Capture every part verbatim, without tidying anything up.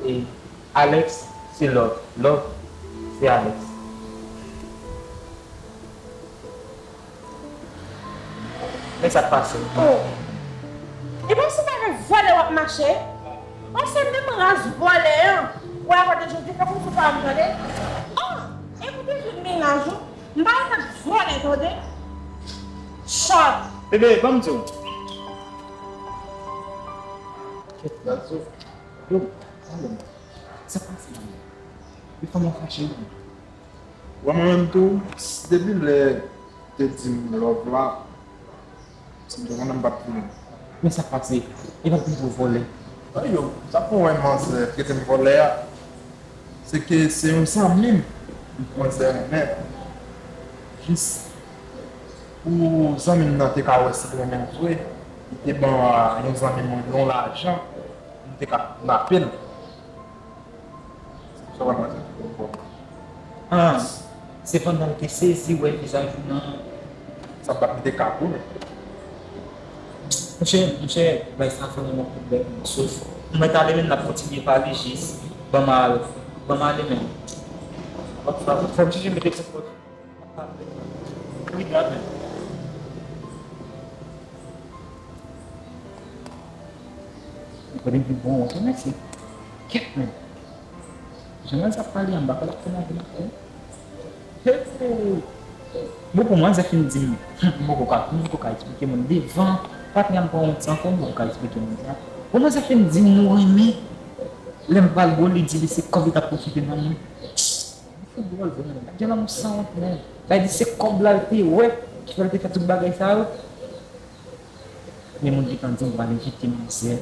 E Alex, se Love. Love, se Alex. Men sa k pase. Oh! E pa se pa avèk vòlè w ap mache? Oh, se menm ras vòlè an. Ou wè, kote jodi, fè kòmsi w pa wè m, tande? Oh! E pou te jwenn mennaj ou, m pa wè nan vòlè, tande? Chòt! Bebe, ban m di w. Kèt la, zo. Yo, sa k pase la menm? Yo fè mwen fache wi. Wè mwen menm tou, depi lè te di m love la, si m te konnen m p ap vini. Men sa k pase? E pa pou m di w vòlè. Ay yo, sa pou wè manzè trete m vòlè a. Se ke se yon zanmi m, manzè renmen. Jis pou zanmi m nan te ka wè si l renmen m vre, li te ban yon zanmi mwen yon lajan pou m te ka kidnape l. Se pou sa w wè manzè trete m vòlè. Ah, se pandan l te sezi wè vizaj ou nan. Sa bat li te ka pou nou. Monchè, monchè, bay sa fè mwen yon pwoblèm. Sof, mwen t ale menm n ap kontinye pale jis. Ban m al, ban m ale menm. Fò m chèche mete ti pòt. Wi, la menm. Mwen konnen ki bon, mwen konnen se kèt menm. Jan manzè ap pale anba, fè l ap fè nan vin ap fè. Hey! Bon, pou manzè fin di m, m poko ka, m poko ka eksplike moun devan patnè m pran yon ti ankò, m poko ka eksplike moun sa. Bon, manzè fin di m nou renmen, lè m pral bo li di li se kòb li t ap pwofite nan mwen. Li fout dwòl vre, menm. Gad jan lanmou sanwont, menm. Sa vle di se kòb la l te wè ki fè l te fè tout bagay sa yo. Men moun gentan di m pral envite manzè.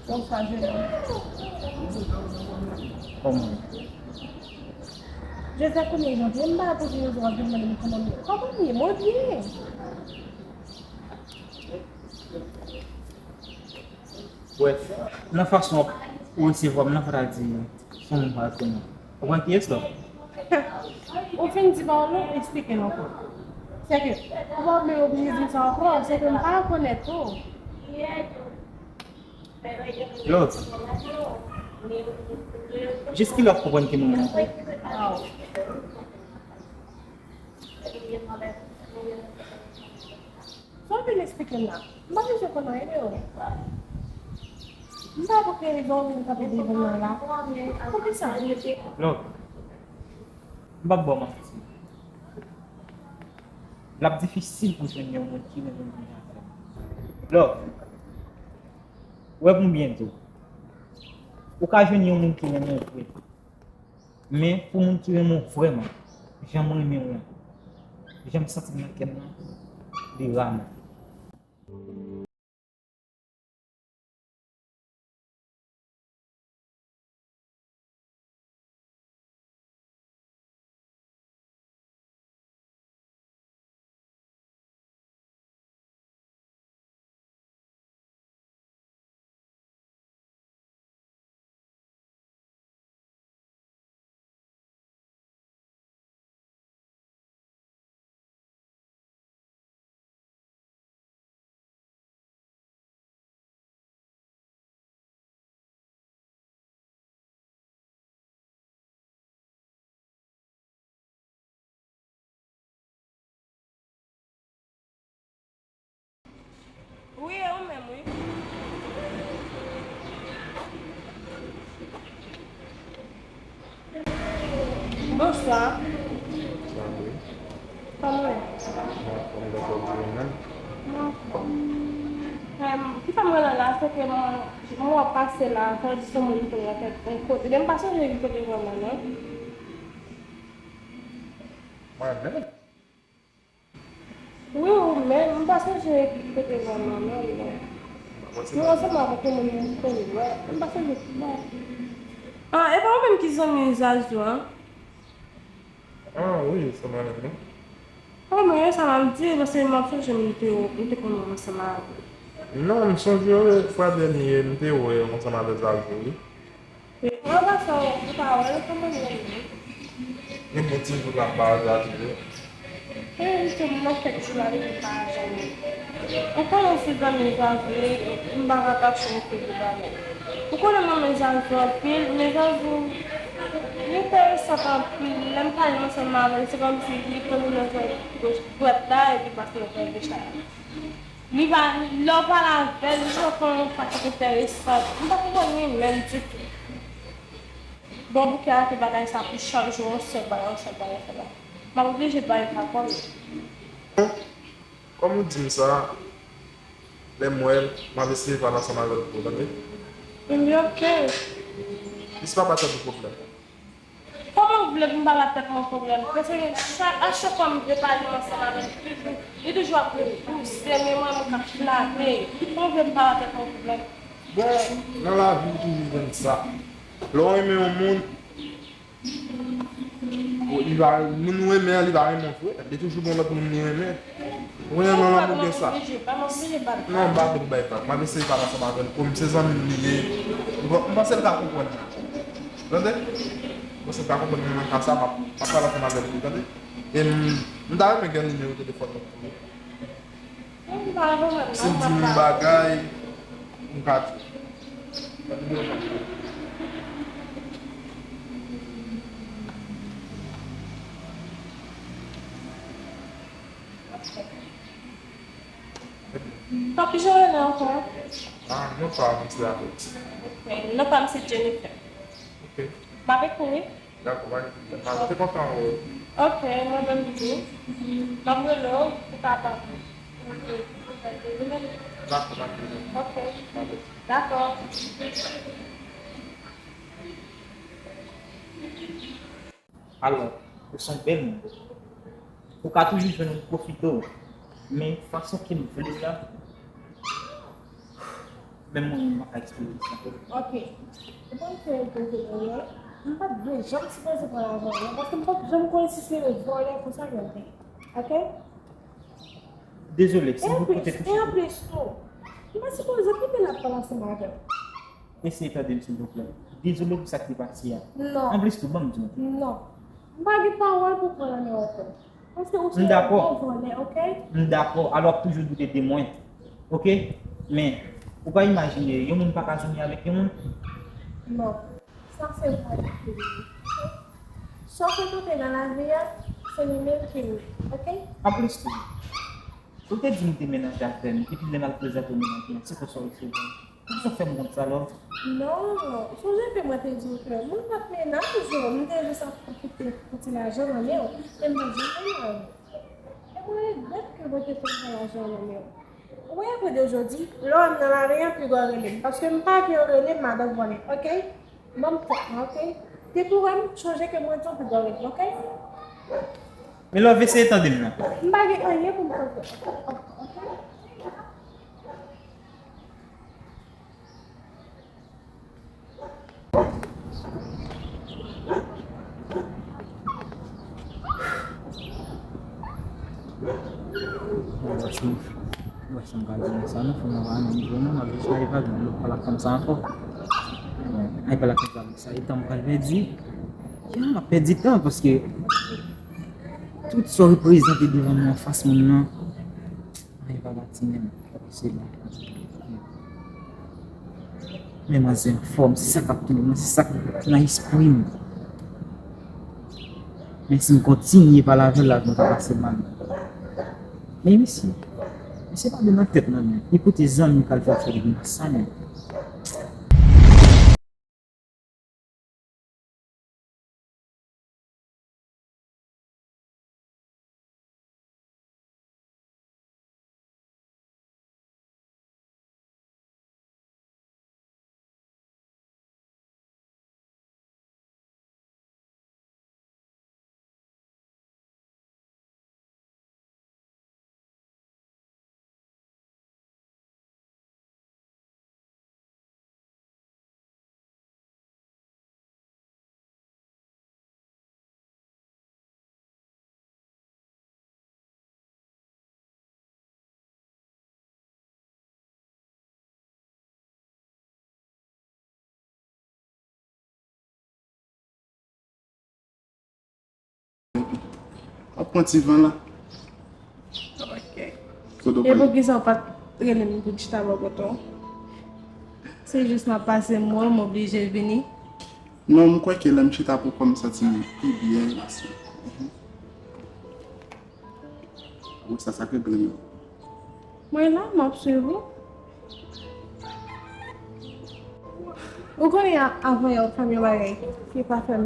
Bonswa, jèn. Kòman? Joseph, kòman w ye? M pa poze yon jou w ap vin mande m kòman m ye. Kòman m ye? Mwen byen. Wè, nan fason w resevwa m nan, fò ta di, se yon moun pa konnen. Ou konn kiyès la? Ou fin di pa w non, eksplike l ankò. Sèke, ou pa menm oblije di m sa ankò, sèke m pa rekonèt ou. Love. Jiskilè w ap konprann ki moun mwen ye? Sa w vin eksplike m la? M pa bezwen konn anyen de ou. M pa pou ki rezon w vin kanpe devan m nan la. Poukisa? Love, m p ap ba w manti. L ap difisil pou jwenn yon moun ki renmen w jan avè m. Love, wè pou m byen di w. Ou ka jwenn yon moun ki renmen w vre. Men pou moun ki renmen w vrèman, jan m renmen w an, jan m santi l nan kè m nan, li ra menm. Bonswa. Bonswa, wi. Kòman w ye? Mwen anfòm, dòkè, ou menm? Mwen anfòm. Em, ki fè m rele w la, se ke mwen, mwen wè w pase la, sa di se moun ki nan tèt yon kote. Men m pa sonje ki kote vrèman, non. Mwen menm? Wi, ou menm, m pa sonje ki kote vrèman, non, non. Nou ansanm avèk yon moun nou konn, wè, m pa sonje ki bò. Ah, e pa ou menm ki zanmi Zazou an? Ah, wi, se mwen menm, wi. Ah, men sa m ap di, paske m ap sonje m te, m te konn ansanm avè l. Non, m sonje w, fwa dènye, m te wè w ansanm avè Zazou, wi. An pasan, ou pa wè l kòman l ye? Li bon ti jou la pa aza toujou. E, misye, m nan fèt jou la, li pa aza menm. Ou konnen se zanmi Zazou, m pa ka kache yon seri de bagay. Ou konnen m renmen Zazou anpil, men Zazou, li enteresan anpil. Lè m pale ansanm avè l, se kòmsi li pran m nan zòrèy goch, dwèt la, epi pase nan zòrèy goch la. Li pa, lè w pale avè l, li jan fè yon fason ki enteresan. M pa konprann li menm ditou. Bon, bouke a te bagay sa pou chak jou, yon sèl bagay, yon sèl bagay, yon sèl bagay. M ap oblije bay pa kò m. Kòm ou di m sa, lè m wè l, m ap eseye pale ansanm avè l pou ou, tande? Ebyen, oke. Jis pa ba tèt ou pwoblèm. Kòman w vle pou m pa ba tèt mwen pwoblèm? Paske chak, a chak fwa m vle pale ansanm avè l, li toujou, li toujou ap repouse, men mwen menm k ap flate. Kòman w vle m pa ba tèt mwen pwoblèm? Bon, nan lavi, ou toujou jwenn sa. Lè w renmen yon moun, ou, li va, moun ou renmen an, li va renmen w vre. Li toujou gen yon lòt moun li renmen. Ou renmen lanmou gen sa. Non, m pa vle pou bay vag. M ap eseye pale ansanm avè l. Kòm se zanmi m li ye, m panse l ka konprann. Tande? M panse l ka konprann, men nan ka sa, m ap, m ap pale ansanm avè l tou, tande? E m, m ta renmen gen nimewo telefòn ou tou. Si l di m yon bagay, m ka di. Papi, jan w rele ankò? Ah, non pa m se Alex. Ok, non pa m se Jennifer. Ok. M ap ekri, wi. Dakò, pa gen pwoblèm. M te kontan wè w. Ok, mwen menm tou. M ap rele w pou kapab. Dakò, pa gen pwoblèm. Ok. Dakò. Alò, ou se yon bèl moun. Ou ka toujou jwenn moun pwofite w. Men fason ke m vle l la, menm mwen menm m pa ka eksplike sa. Ok. Ou konn fè yon koze mwen, m pa t vle janm sipoze pran lajan w, paske m pa t janm konnen si se yon vòlè konsa l te ye. Ok? Dezole, si w koute tout. E anplis tou, m pa sipoze kite l ap pale ansanm avè w. Eseye tande m, silvouplè. Dezole pou sa k te pase a. Non. Anplis tou, ban m di w. Non. M pa gen pawòl pou pran nan men w ankò. Paske ou se yon bon vòlè, ok? M dakò. Alò w ap toujou doute de mwen. Ok? Men, ou pa imajine, yon moun pa ka zanmi avèk yon moun. Non. Sa se vòlè ke li ye. Sa w fè tante nan lavi a, se li menm ki ye, ok? Anplis tou, ou te di m te menaje avè m, epi lè m al prezante w menaje m, se konsa w resevwa m. Poukisa w fè m konsa la? Non, sonje ke mwen te di w ke mwen pa t menaje w, m te jis ap pwofite pou ti lajan nan men w, men m pa t janm menaje w. E mwen regrèt ke mwen te pran lajan nan men w. Ou wè, apre de jodi, lè w wè m nan lari a, piga w rele m. Paske m pa vle w rele m madan vòlè, ok? Ban m tèt mwen, ok? Depi w wè m, sonje ke mwen di w piga w rele m, ok? Men love, eseye tande m non. M pa gen anyen pou m tande ankò, ok? Mwen pa janm, mwen pa janm pral di nou sa non, fò mwen pa nan nivo non, m ap jis bay vag, mwen pa la fanm sa ankò. Ay, pa la fanm sa, sa e tan m pral pèdi. Ya, m ap pèdi tan paske tout sa w reprezante devan mwen anfas moun nan, ay, pa pati menm. Se la. Men manzè anfòm, se sa k ap tounen mwen, se sa k nan espri m. Men si m kontinye pale avè l, lavi m ka pase mal. Men mesye, mesye pa gen nan tèt nan men. Li pote zanmi k al fè fè grimas sa menm. M ap pran ti van la. Ok. Kote w E pral? Poukisa w pa t rele m pou m chita bò kote w? Se jis m ap pase m wè w, m oblije vini. Non, m kwè ke lè m chita pou kò m, m santi m pi byen. Wi, sa, sa k regle m. Mwen la, m ap swiv ou. Ou konnen a- avan yè w t fè m yon bagay ki pa fè m.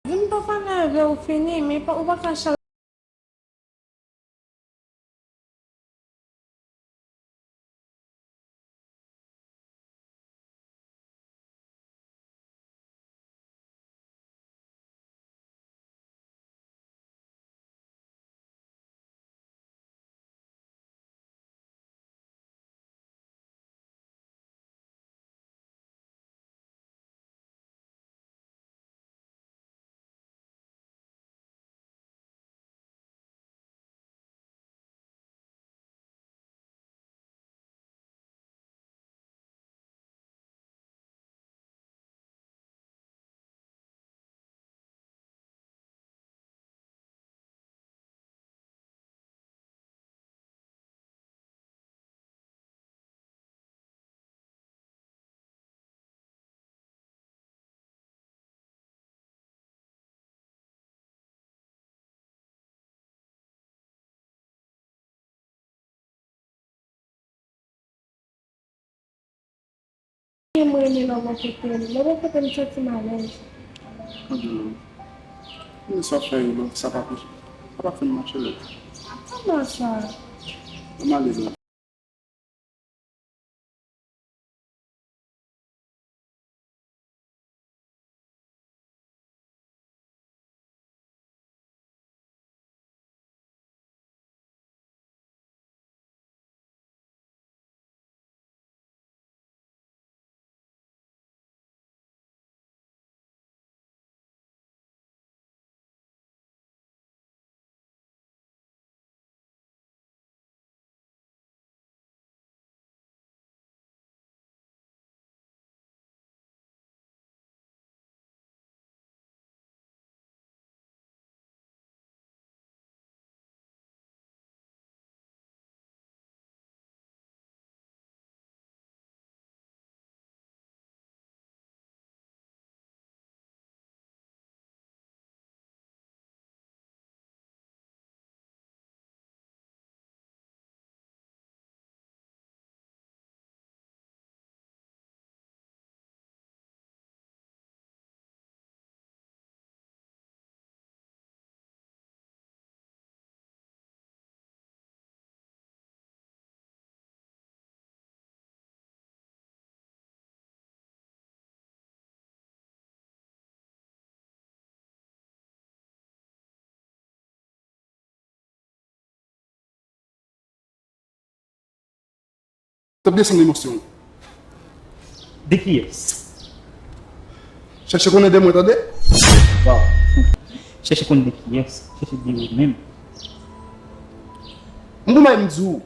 Vin pa pale avè w fini, men ou pa ka chal. Mwen renmen lè w bò kote m. Lè w bò kote m, m santi m alèz. Anben, men sa w fè yo, non, sa pa pou, sa pa fè m mache lè. Kòman sa? Ann ale non. T ap desann emosyon w. De kiyès? Chèche konnen de mwen, tande? Waw. Chèche konn de kiyès? Chèche de ou menm. M pou m di w.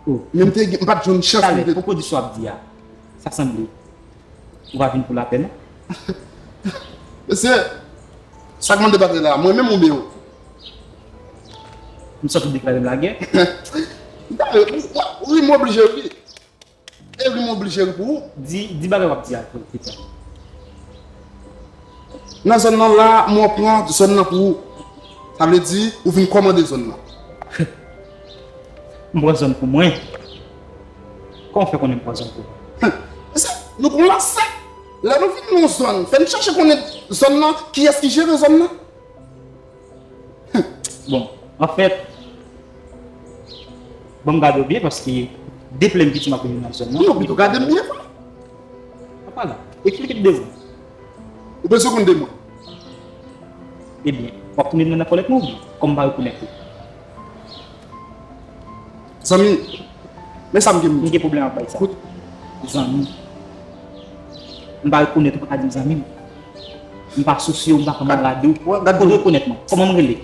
Oh. Men m te, m pa t jwenn chans. Talè, pou pwodui sa w ap di a, sa sanble ou pa vin pou lapè, non? Mesye, sa k mande batay la, mwen menm oubyen ou? M santi w deklare m lagè. Wi, m oblije ri. E wi, m oblije ri pou ou. Di, di bagay w ap di a, Peter. Nan zòn nan la, mwen pran zòn nan pou ou. Sa vle di, ou vin kòmande zòn nan. M pran zòn pou mwen? Kòman w fè konnen m pran zòn pou mwen? Mesye, nou pran la sèk. Lè nou vin nan yon zòn, fè n chèche konnen zòn nan, kiyès ki jere zòn nan. Bon, anfèt, ban m gade w byen, paske depi lè m piti m ap viv nan zòn nan. Non, pito gade m byen, frè. Apa la, eksplike m de ou. Ou bezwen konn de mwen? Ebyen, w ap tounen nan kòlèt mwen oubyen? Kòm m pa rekonèt ou. Zanmi, men sa m gen pou m di. M gen pwoblèm ak bagay sa. Koute. Zanmi. M pa rekonèt ou, pa ka di m zanmi m. M pa sosye w, m pa kamarad ou. Kote w rekonèt mwen? Kòman m rele?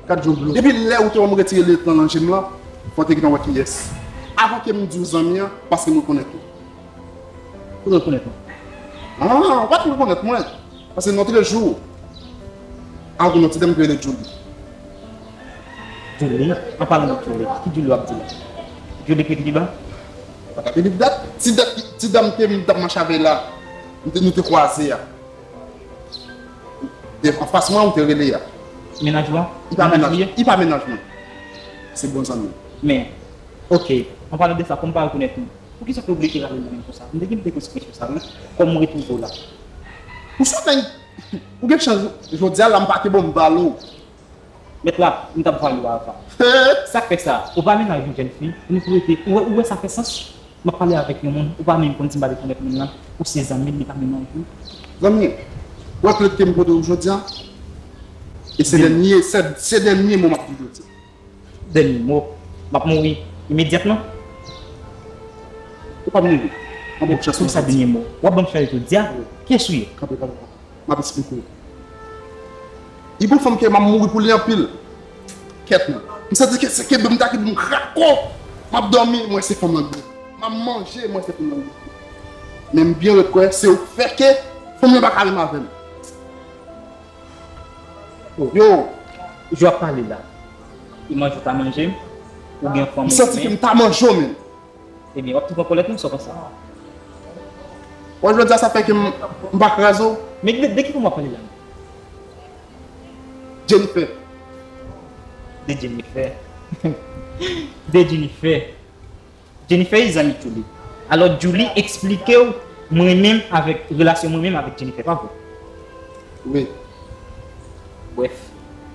Gad jan w blo. Depi lè ou te wè m retire lèt lan nan je m lan, fò w te gentan wè kiyès. Avan ke m di w zanmi an, paske m rekonèt ou. Ou rekonèt mwen? Ah, ou pa t rekonèt mwen. Paske nan tèl jou, a ou nan ti dam ki rele Julie. Julie? An palan de Julie, ki Julie w ap di la? Julie ki pi ba? Pa ta pi dat. Ti dat, ti dam ke m t ap mache avè l la, nou te, nou te kwaze a. Te anfas mwen, ou te rele a. Mennaj ou a? Li pa mennaj, li pa mennaj mwen. Se bon zanmi m. Men, oke, an palan de sa, kòm m pa rekonèt ou, poukisa w te oblije rale nan men m konsa? M te gen de konsekans pou sa, wi. Kòm m retwouve w la. Ou sot, men, ou gen chans, jodi a la, m pa te bon, m vale w. Mèt la, m t ap vale w avan. Sa k fè sa? Ou pa mennaj yon jèn fi, nou pou rete, ou wè, ou wè sa fè sans? M ap pale avèk yon moun, ou pa menm konn si m pa rekonèt moun nan, ou se zanmi l, li pa menm anvi. Zanmi, w ap lete m kote w jodi a? E se dènye, se, se dènye mo m ap di w jodi a. Dènye mo, m ap mouri imedyatman? Ou p ap mouri. An bon, chans. Kòman sa dènye mo? W ap ban m chans jodi a? Kiyès ou ye? Kanpe, kanpe, kanpe. M ap esplike w. Li gon fanm ke m ap mouri pou li anpil. Kèt mwen. M santi ke se kenbe m ta kenbe m krako. M ap dòmi, mwen se fanm nan dwe. M ap manje, mwen se fanm nan dwe. Men m byen ret kwè, se ou k fè ke fanm nan pa ka renmen avè m. Oh. Yo. Jan w ap pale la. E manje w ta manje m? Ou gen fanm ou renmen? M santi ke m ta manje w menm. Ebyen, w ap tou pran kòlèt non, sa w panse? Wè, jodi a sa fè ke m, m pa kraze w. Men de, de ki fanm w ap pale la? Jennifer. De Jennifer. De Jennifer. Jennifer e zanmi Julie. Alò, Julie eksplike w mwen menm avèk, relasyon mwen menm avèk Jennifer, pa vre? Wi. Brèf.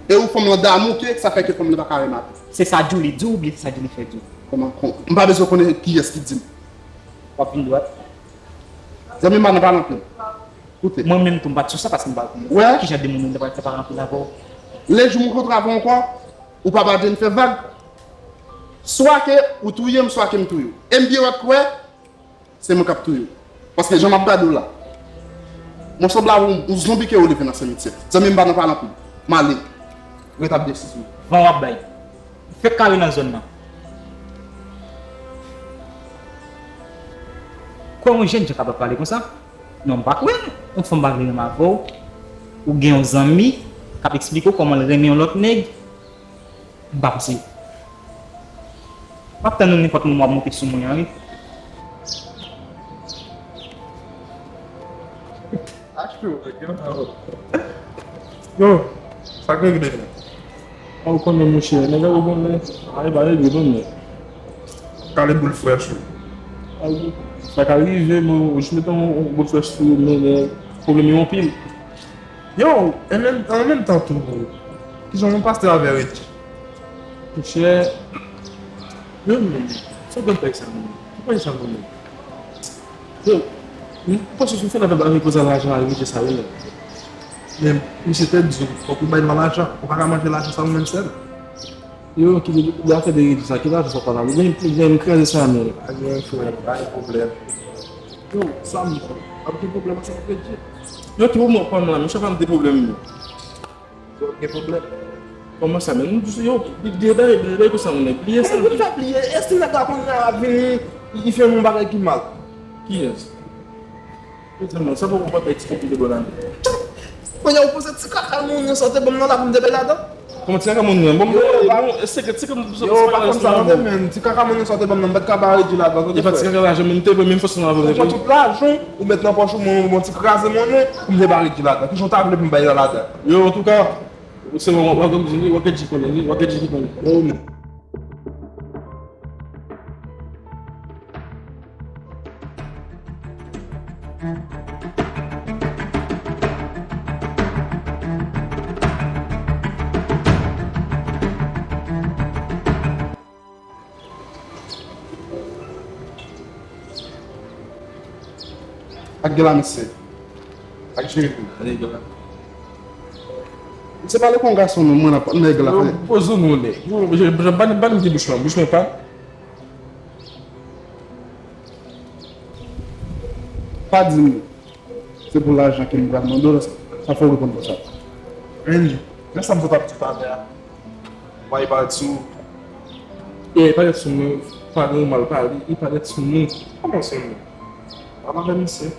E ou fanm lan damou ke sa fè ke fanm lan pa ka renmen avè w. Se sa Julie di w oubyen se sa Jennifer di w? Kòman, kòman? M pa bezwen konnen kiyès ki di m. W ap vin dwat. Zanmi m pa nan pale anpil. Koute. Mwen menm tou m pa t sou sa paske m pa konn. Wè. Ki jan de moun ou pa t pale anpil avè w? Lejou m rankontre avè w ankò, ou pa ba Jennifer vag. Swa ke ou touye m, swa ke m touye w. E m byen wè kwè, se mwen k ap touye w. Paske jan m ap gade w la, mwen sanble avè yon, yon zonbi ke yo leve nan simityè. Zanmi m pa nan pale anpil. M ale. Retabli, eskize m. Van w ap bay. Fèk kare nan zòn nan. Kwè yon jènjan kapab pale konsa? Non, m pa kwè. Yon fanm pa vle renmen avè w. Ou gen yon zanmi k ap eksplike w kòman l renmen yon lòt nèg. M pa panse. M ap tann ou nenpòt moman w ap monte sou mwen an, wi. Achte w, nèg yo. Yo, sa k regle? A, ou konnen, monchè, nèg la ou konnen, ay, ba regle non, men. Kale boul frèch ou. Ay, sa ka rive, men ou jis mete yon, yon boul frèch sou ou, men, men, pwoblèm yo anpil. Yo, an menm, an menm tan tou, kijan yon pastè avè redi? Monchè, yo, men, sa w konn fè sa, men? Ou konn sa, men? Yo, m panse si w fè nan bagay koze lajan a, rete sa yo, men. Men, misye te di w, fòk ou bay mal lajan, ou pa ka manje lajan sa ou menm sèl. Yo, ki de, de afè de Regi sa, ki lajan sa w pale la? Ou gen, ou gen kraze sa, men. Pa gen frè, pa gen pwoblèm. Yo, sa m, ap gen pwoblèm ansanm ak Regi. Yo, ki pwoblèm la, men, chak fwa m de pwoblèm, yo. Yo, gen pwoblèm. Kòman sa, men? Nou di yo, li, li, li, li, konsa, moun nèg, bliye sa. Li fè bliye, e si nèg la kounye a vini, li fè yon bagay ki mal? Kiyès? Mezanmi, sa poko pral bay ti konpli de bòn ane. Kounye a ou panse ti kaka moun nan sa w te ban m nan la pou m te bay ladan? Kòman ti kaka moun nan? Bon, bon, e se ke ti kaka moun nan, ti kaka moun nan sa w te ban m nan, m pa t ka ba Regi ladan, tande frè. E pa ti kaka lajan, men m te pran menm fòs nan avè w. Ou pran tout lajan, ou met nan pòch ou, mwen, mwen ti kraze monnen, pou m te ba Regi ladan. Kijan w ta vle pou m bay la ladan? Yo, antouka, se bon, w a, w a, w a Regi konnen, wi, w a Regi konnen. Oh, non. Ak gela, mesye. Ak jere tou. Ane gela. Misye pale kon gason, non, mwen, ap nèg la. Yo, poze w, non, nèg. Yo, je, je, ban, ban m di bouch mwen, bouch mwen pa. Pa di m, se pou lajan ke m pral mande w la, sa fò w reponn konsa. Andy, men sa m sot ap di talè a. Why pa di w? E, parèt sou mwen, pa gen mal pale, e parèt sou mwen. Kòman sou mwen? Pa m avè misye.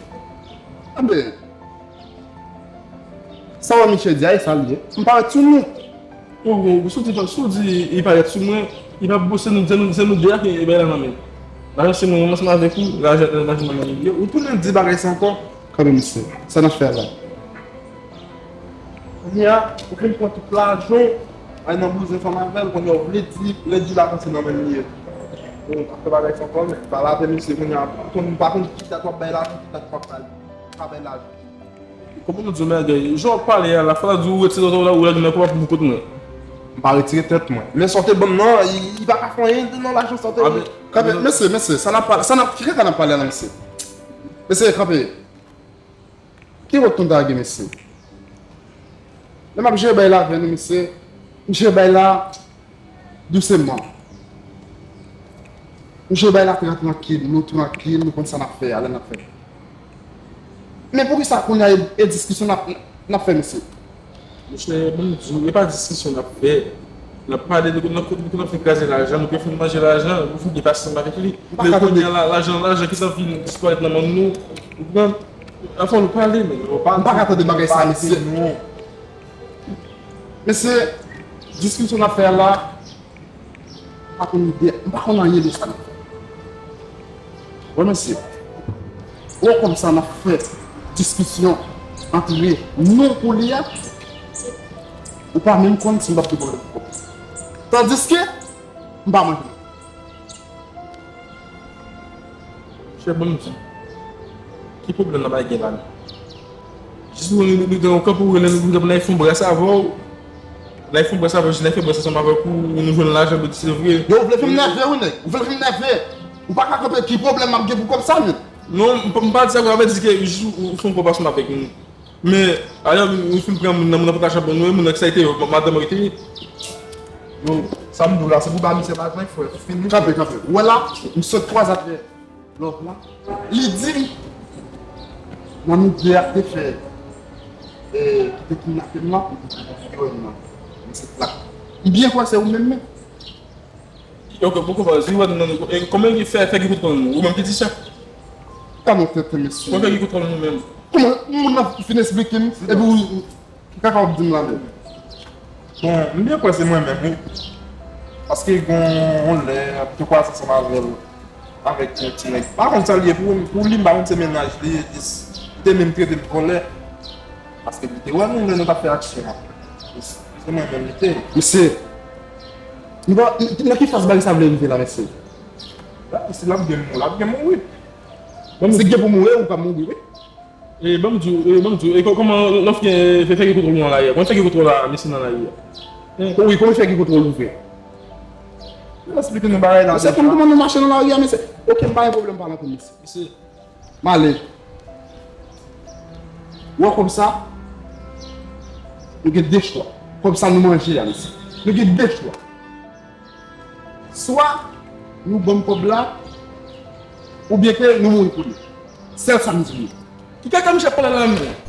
Anben, sa w wè misye di a, e sa l ye. M parèt sou nou. Ou, ou, si w di, si w di, li parèt sou mwen, li pa bwose nou, se nou, se nou de a ki bay la nan men. Lajan se mwen, mwen ansanm avèk ou, lajan, lajan nan men li ye. Ou tounen di bagay sa ankò? Kanpe, mesye. Sa n ap fè la? Kounye a, ou fin pran tout lajan w, al nan bouzen fanm avè l, kounye a ou vle di, lè di lajan se nan men li ye. Bon, pa fè bagay sa ankò, men. Pa lape misye, kounye a, ou konn, ou pa konn ki dat w ap bay lajan, ki dat w ap bay, pa bay lajan. Kòman nou di w, men, jan w ap pale a la, fò la di w retire tèt ou la, ou lage nan kò pa pou kote mwen. M pa retire tèt mwen. Men sa w te ban m nan, li, li pa ka fè anyen nan lajan sa w te ban m. Kanpe, mesye, mesye, sa n ap pale, sa n ap, ki kaka n ap pale a la, mesye? Mesye, kanpe. Ki wòt konn ta gen, mesye? Lè m ap jere bay la avè nou, mesye, m jere bay la douseman. M jere bay la tran-, trankil, nou trankil, nou konn sa n ap fè a, lè n ap fè. Men poukisa kounye a e, e diskisyon n ap, n ap fè, mesye? Monchè, ban m di w, e pa diskisyon n ap fè. N ap pale de nan kote pou n ap fin kraze lajan, nou te fin manje lajan, nou fin depase ansanm avèk li. Men kounye a la, lajan, lajan ki t ap vin disparèt nan men nou, ou konprann? Anfen, nou pale, men. M pa ka tande bagay sa, mesye. Mesye, diskisyon n ap fè a la, m pa konn ide, m pa konn anyen de sa n ap fè. Wè, mesye, wè kòmsa n ap fè diskisyon antre nou pou li a, ou pa menm konn si m p ap gen pwoblèm pou kòb. Tandiske, m pa manje. Chè, ban m di, ki pwoblèm n ap gen la menm? Jis nou, nou, nou, nou kanpe, ou rele nou, nou, n a fè yon brasa avè w. N a fè yon brasa avè w, jis n a fè brasa ansanm avèk ou, nou jwenn lajan, nou di se vre. Yo, ou vle fè m nève, wi, nèg. Ou vle fè m nève. Ou pa ka kanpe, ki pwoblèm m ap gen pou kòb sa menm? Non, m pa, m pa di sa, m ap di ke jis ou, ou fè yon kòb ansanm avèk nou. Men, alè, nou fin pran moun nan, moun nan pa ka chanpon nou, moun nan ki sa ete, madanm rete. Yo, sa m di w la, se pou ba misye lajan, frè, fini. Kanpe, kanpe. Ou wè la, m sot kwaze avè Love la. Li di m, nan nou de a te fè, e, ki te kidnape m la, yo wè m nan. Men se plak. M byen kwè se ou menm, men. Ok, poko pa, zi wè nan, e, kòman ki fè, fè ki kontwòl nou? Ou menm ki di sa? Talon tenten, mesye. Kòman fè ki kontwòl nou menm? Kòman moun nan fin esplike m, epi ou, ki kaka w ap di m la menm? Bon, m byen kwè se mwen menm, wi. Paske gon yon lè, m te kwaze ansanm avè l, avèk yon ti nèg. M pa konn sa l ye pou, pou li, m pa konn se mennaj li, li te menm trete m vòlè. Paske li te wè nou lè nou t ap fè aksyon an. Se mwen menm li te. Mesye, nou pa, nan ki faz bagay sa vle rive la, mesye? La, si l ap gen mouri, l ap gen mouri. Bon, si gen pou mouri, ou ka mouri, wi. E, ban m di w, e, ban m di w, e, kò-, kòman n ap fè, fè, fè gen kontwòl nou nan lari a? Kòman fè gen kontwòl la, mesye nan lari a? Hein? Wi, kòman fè gen kontwòl ou vre? Yo esplike nou bagay la deja. Mesye, konn kòman nou mache nan lari a, mesye? Ok, m pa gen pwoblèm pale anpil, mesye. Mesye. M ale. Ou wè kòb sa, nou gen de chwa. Kòb sa nou manje a, mesye. Nou gen de chwa. Swa nou ban m kòb la, oubyen ke nou mouri pou li. Sèl sa m di nou. Ki kaka misye ap pale la menm?